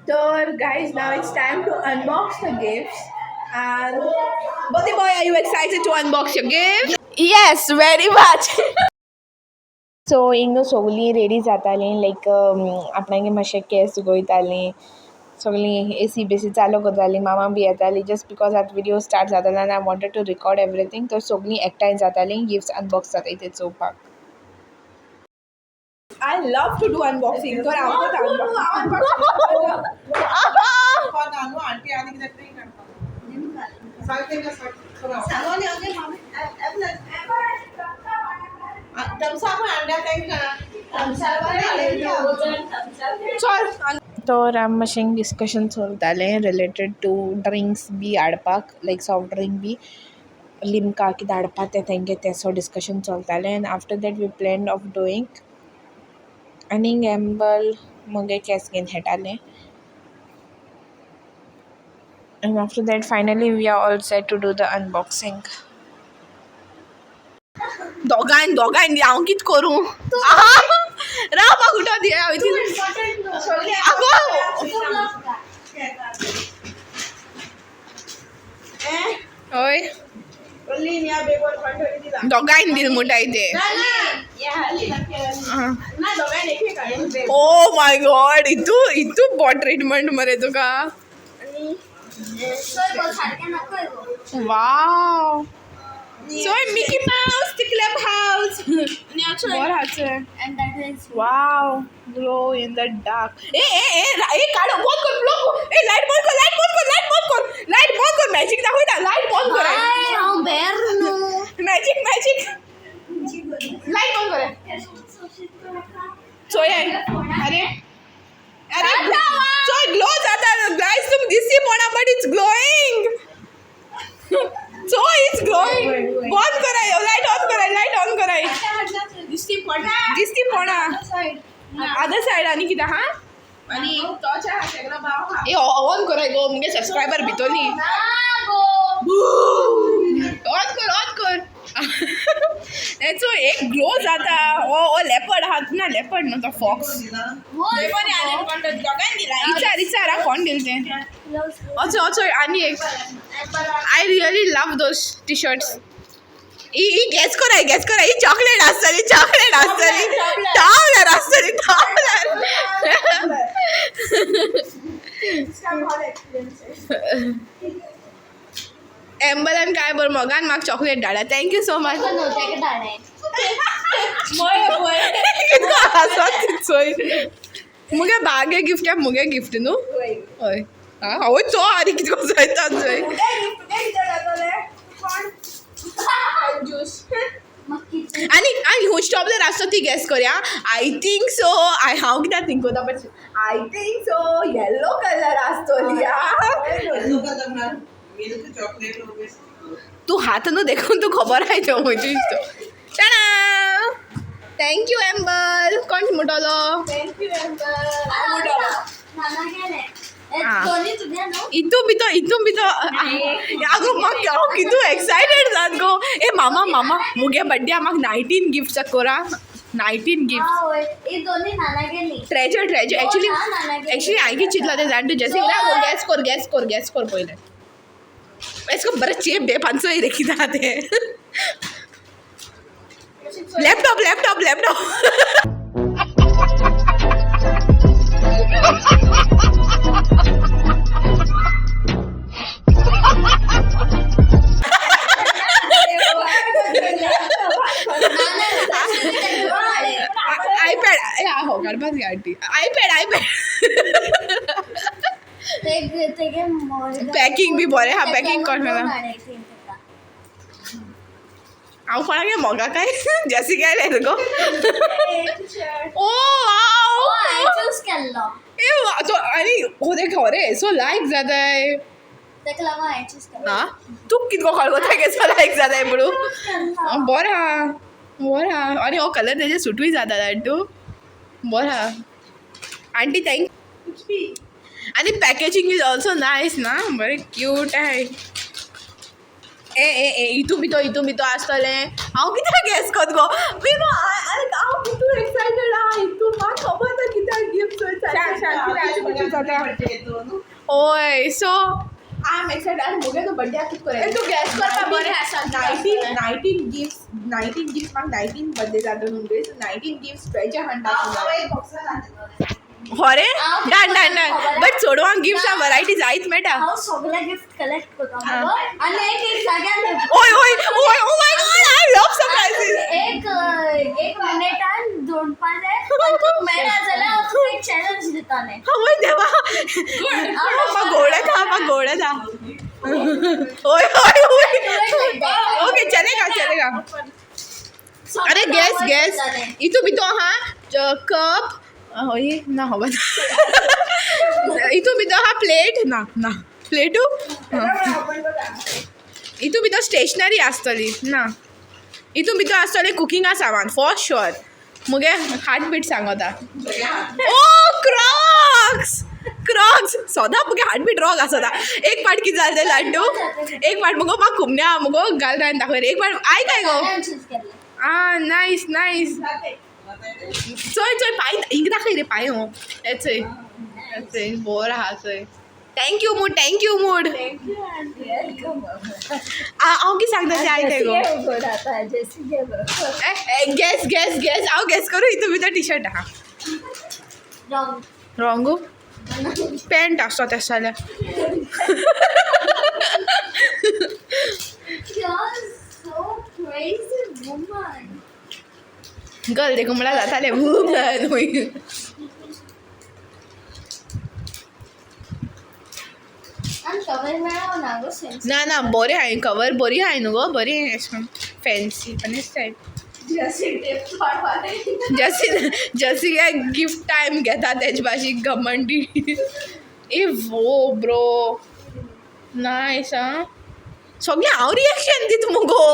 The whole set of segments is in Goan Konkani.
तर guys, now it's time to unbox the gifts. And birthday boy, are you excited to unbox your gift? Yes, very much. So हिंगा सोगलीं रेडी जातालीं लायक आपणागे मातशे केंस गोयतालीं सोगलीं एसी बेसी चालू कोतालीं, मामा बी येताली. जस्ट because आतां विडियो स्टार्ट जातालो आनी I wanted to record everything. तर सोगलीं एकठांय जातालीं गिफ्ट्स अनबॉक्स जाताय ते चोवपाक. I love to do unboxing. तर हांव करता unboxing. चल. तर आमी मातशें डिस्कशन चलतालें रिलेटेड टू ड्रिंक्स बी हाडपाक, लायक सॉफ्ट ड्रिंक बी लिमका कितें हाडपा तें तेंगे तें सो डिस्कशन चलतालें. And after that we plan of doing आनी एम्बल मुगे केंस घेवन खेळटालें. And after that finally we are all set to do the unboxing. दोगांयन दोगांयन हांव कित करूं? राव, म्हाका उठो दी. हांव आगो. हय, दोगांयन दिल म्हणटाय ते. ओ my God, इतू इतू बॉट ट्रिटमेंट मरे तुका. वाव, So Mickey Mouse, the clubhouse. बरं आसा. And that is Wow, glow in the dark. ए ए ए ए, काढ, बंद कर, ब्लॉक. ए, लाईट बंद कर, लाईट बंद कर, लाईट बंद कर, लाईट बंद कर. मॅजिक दाखवता, लाईट बंद कर. हांव बेर न्हू. Magic, magic. लाईट बंद कर. चोय, अरे अरे, चोय, ग्लो जाता. गायस, तुम दिसती पडना, but it's glowing. So it's glowing. बंद कराय, लाईट ऑन कराय, लाईट ऑन कराय. दिसती पडना, दिसती पडना. अदर सायड आनी कितें आहा? आनी ए, ऑन कराय गो, मुगे सबस्क्रायबर भितरली. ऑन कर, ऑन कर. हेचो एक ग्लो जाता. ओ ओ, लेपर्ड आहा ना? लेपर्ड न्हू तो, फॉक्स. विचार, विचार हा, कोण दिल तें? अचो अचो, आनी एक. I really love those T shirts. E E gas कराय, गॅस कराय. ही चॉकलेट आसतली, चॉकलेट आसतली, टॉवलर आसतली, टॉवलर. एम्बलान काय बरं मोगान म्हाका चॉकलेट धाडा. Thank you so much. कितको हांसत चोय. मुगे बागे गिफ्ट, मुगे गिफ्ट न्हू. हय, हांव चो आनी कितको जायता चोय. आनी आनी हुंच टॉपलर आसतो ती गॅस करया. I think so, I हांव कित्याक थिंक करता, but I think so yellow colour आसतोली. तूं हात न्हू देखून तूं खबर आहाय त्यो खंयची तो. Thank you एम्बल. कोण म्हणटलो? इतू भितर, इतू भितर. आगो, म्हाका हांव कितू एक्सायटेड जात गो. ए मामा, मामा, मुगे बड्डे म्हाका 19 गिफ्ट्स कोरा, 19 gift. Treasure, treasure. Actually, actually हांवें कितें चिंतलां तें जाण तूं जॅसी? गॅस कर, गॅस कर, गॅस कर पयलें. इसको बरें चेप दे, 500 रे कितें आहा तें. Laptop, laptop, laptop. IPad हो काडपाक जाय aunty. IPad, iPad. Packing बी बरें आहा, पॅकिंग कोण मेला. हांव कोणागे मोगा काय जॅसी काय गो. ओ वाव. चूज केल्लो. ए तो आनी हो खरें सो लायक जाताय. तेका लागून हांवें चूज केल्लो. आं, तूं कितको कळगोता केसो लायक जाताय म्हणून? बरें आहा, बरें आहा. आनी हो कलर तेजे सुटूय जाता लाड्डू. बरें आहा आंटी, thank. आनी पॅकेजींग is also nice ना, बरें क्यूट आहाय. ए ए ए, इतू बितो, इतू बितो आसतलें. हांव कित्याक गॅस कोत गो? न्हू, हांव कितू एक्सायटेड आहा इतू, म्हाका खबर ना कित्याक गिफ्ट. कितें जाता? ओय, सो I am excited. आनी मुगे न्हू बड्डे कित कर तूं गॅस करपा बरें आसा. 19, 19 गिफ्ट्स, 19 गिफ्ट्स. म्हाका 19 बर्थडे जाता न्हू, सो 19 गिफ्ट्स ट्रेजर हंट. खरें, डन डन डन. बट चेडवांक गिफ्ट्सां वरायटी जायत मेळटा. हांव सगळे गिफ्ट कलेक्ट करता मगो आनी एक एक जाग्यार ओय ओय ओय, oh my God, I love surprises. एक एक मिनिटान दोडपाचें आनी तुका मेळना जाल्यार हांव तुका एक चॅलेंज दितालें. आवय देवा, म्हाका गोड येता, म्हाका गोड येता. ओय ओय ओय, ओके, चलेगा चलेगा. अरे गॅस गॅस, इतू बितो आहा कप. हय, ना खबर. इतू बितो आहा प्लेट. ना ना, प्लेटू. इतू भितर स्टेशनरी आसतली. ना, इतू भितर आसतलें कुकिंगा सामान फॉर शुअर. मुगे हार्ट बीट सांगता. ओ क्रॉक्स, क्रॉक्स. सदां मुगे हार्ट बीट रॉंग आसता. एक पाट कितें जालें तें लाड्डू, एक पाट मुगो म्हाका खुमण्या मुगो घाल रान दाखयलें. एक पाट आयक I go. आ, नायस नायस. चोय चोय, पांय हिंग दाखय रे, पांय. हो, हे चोय, हे चोय, बोर आहा चोय. Thank you mood, thank you mood. हांव कितें सांगता तें आयक गो. गॅस गॅस गॅस, हांव गॅस करूं? हितून भितर टी शर्ट आहा. रॉंग. पॅन्ट आसता तें जाल्यार. You're so crazy woman. Girl देखून म्हळ्यार जातालें वुमन. आनी कवर मेळना गो सेन्स. ना ना, बरें हांवें कवर बरी हाय न्हू गो, बरी अशें करून फॅन्सी आनी स्टायल. जशी जशी काय गिफ्ट टायम घेता तेजे भाशेन घमंडी. ए वो ब्रो, नायस. आं, सगळें हांव रिएक्शन दिता मुगो.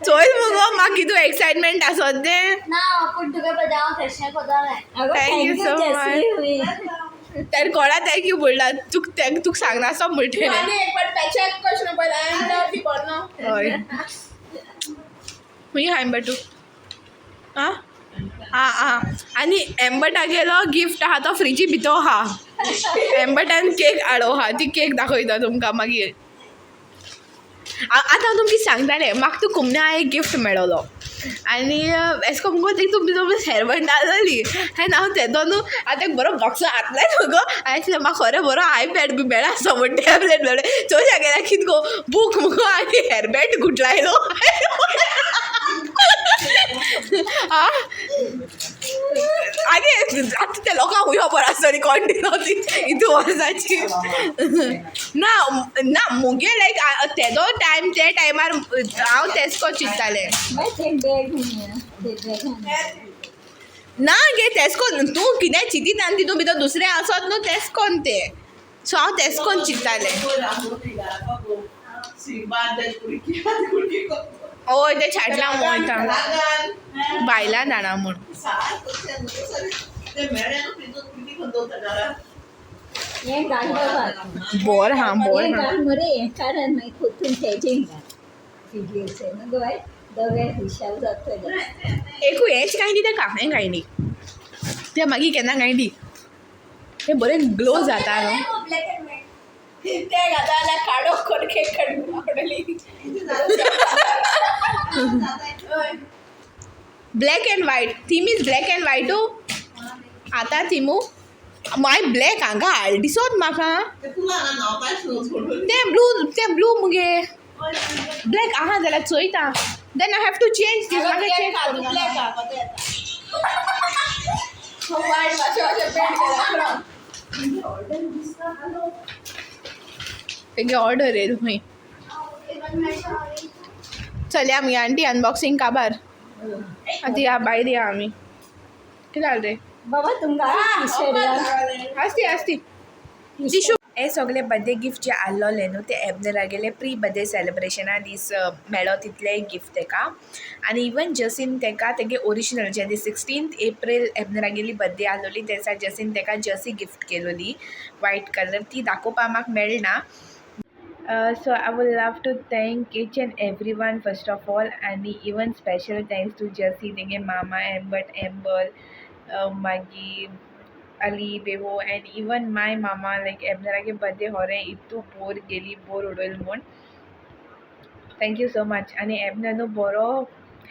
चोय मुगो, म्हाका कितू एक्सायटमेंट आसत तें. ना, पूण तुका पळय हांव तशें कोतालें. Thank you so much. ताणें कोणा thank you म्हणला तुका? तें तुका सांगना म्हणटेलें. आनी एक पाट पॅचेक कशें न्हू पळय ती बरो. हय, खूंय हाय बटू? आं आं आं, आनी एम्बटागेलो गिफ्ट आहा तो फ्रिजी भितर आहा. एम्बटान केक हाडो आहा, ती केक दाखयता तुमकां मागीर. आतां हांव तुमकां सांगतालें, म्हाका तूं कुमण्या एक गिफ्ट मेळोलो आनी एशें कोन्न मुगो ती तुमी हेरबंड आहलोली आनी हांव तेदो न्हू आतां एक बरो बॉक्स हातलाय न्हू गो. हांवें चिंतलें म्हाका खरें बरो आयपॅड बी मेळ्ळा आसतो म्हण, टॅबलेट मेळ्ळें. चोवशा गेल्यार कितें गो, बूक मुगो आनी हेरबँड गुटलायलो. आं, आगे, आतां त्या लोकांक खूंय खबर आसतली कोण दिलो ती इतू वर्साची. ना ना, मुगे लायक तेदो टायम, ते टायमार हांव तेच को चिंत्तालें. ना गे, तेच कोन तूं कितें चिंतीत आनी तितून भितर दुसरें आसत न्हू, तेच कोन तें. सो हांव तेच कोन चिंत्तालें. हय, तें छाटलां वयता बायलां जाणा म्हूण. हें घाल बाबा. बोर हा, बोर हें हा. घाल मरे, हें कारण मागीर कोतून तेजें घाल व्हिडियोचें न्हू गो बाय, दवे हुशार जातलें. एकूय हेंच कांय दी तेका, हें कांय दी तें मागीर केन्ना कांय दी. तें बरें ग्लो जाता न्हू. Black and white. ते घाता जाल्यार काडो कोण केक काडून आवडली. Black and white theme is black and व्हायटू आतां थिमू मागीर ब्लॅक हांगा हाड दिसोत म्हाका. तें ब्लू, तें ब्लू मुगे. ब्लॅक आहा जाल्यार चोयता. Then I have to change this. म्हाका चेंज करूंक. ब्लॅक आहा, येता वायट मातशें मातशें पेंट केला. तेगे ऑर्डर येयल खंय. चलया मगे आंटी, अनबॉक्सिंग काबार. आतां या भायर या आमी. कितें जालें रे? बाबा, तुमकां टिशर्ट. आसती आसती टिशू. हे सगळे बर्थडे गिफ्ट जे आहलोले न्हू, ते एबनरागेले प्री बर्थडे सेलिब्रेशना दीस मेळो तितले गिफ्ट तेका. आनी इवन जसीन तेका तेगे ओरिजिनल जे 16 एप्रील एबनरागेली बर्थडे आहलोली, ते दिसा जसीन तेका जर्सी गिफ्ट केलोली वायट कलर. ती दाखोवपा म्हाका मेळना. So I would love to thank each and everyone first of all, आनी even special thanks to Jessie, तेंगे मामा एम्बट एम्बर, मागीर अली बेबो एंड इवन my मामा. लायक एबनरागे बर्थडे होरें इतू बोर गेली, बोर उडयल म्हूण. Thank you so much. आनी एबनर न्हू बरो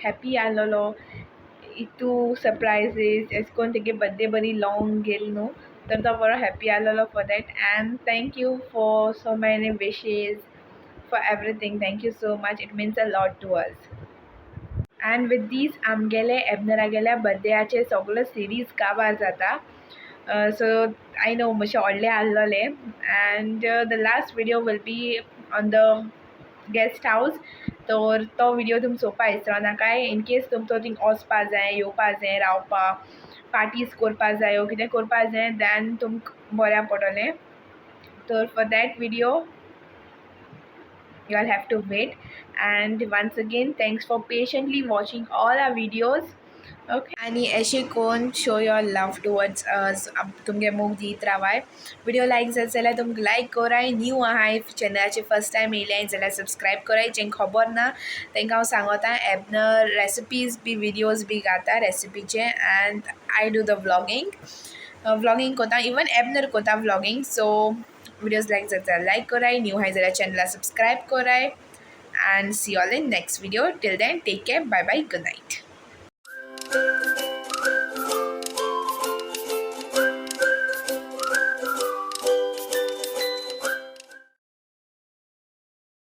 हॅप्पी आहलोलो, इतू सरप्रायजीस एशें कोन्न तेगे बर्थडे बरी लॉंग गेली न्हू, तर तो बरो happy आहलोलो for that. And thank you for so many wishes, for everything. Thank you so much, it means a lot to us. And with these आमगेले एबनरागेल्या बर्थडेयाचे सगलो सिरीज काबार जाता. सो I know मातशें व्हडलें आहलोलें, and the last video will be on the guest house. तर तो विडियो तुमी चोवपा विसरो नाकाय. इन केस तुमकां थिंग वचपा जाय, येवपा जाय, रावपा, पार्टीज करपा जायो, कितें करपा जाय, देन तुमकां बऱ्या पडटलें. तर for that video you all have to wait. And once again, thanks for patiently watching all our videos, okay? आनी एशें कोन्न show your love towards us, तुमगे मोग दीत रावाय. विडियो लायक जात जाल्यार तुमकां लायक कोराय. न्यू आहाय, चॅनलाचेर फर्स्ट टायम येयल्याय जाल्यार सबस्क्रायब कोराय. जेंका खबर ना तेंकां हांव सांगोता, एबनर रेसिपीज बी विडियोज बी घाता रेसिपीचे, and I do the vlogging. Vlogging कोता, इवन एबनर कोता व्लॉगींग. सो videos like जात जाल्यार लायक कराय, न्यू आहाय जाल्यार चॅनला सबस्क्रायब कराय, and see all in next video. Till then, take care, bye bye, good night.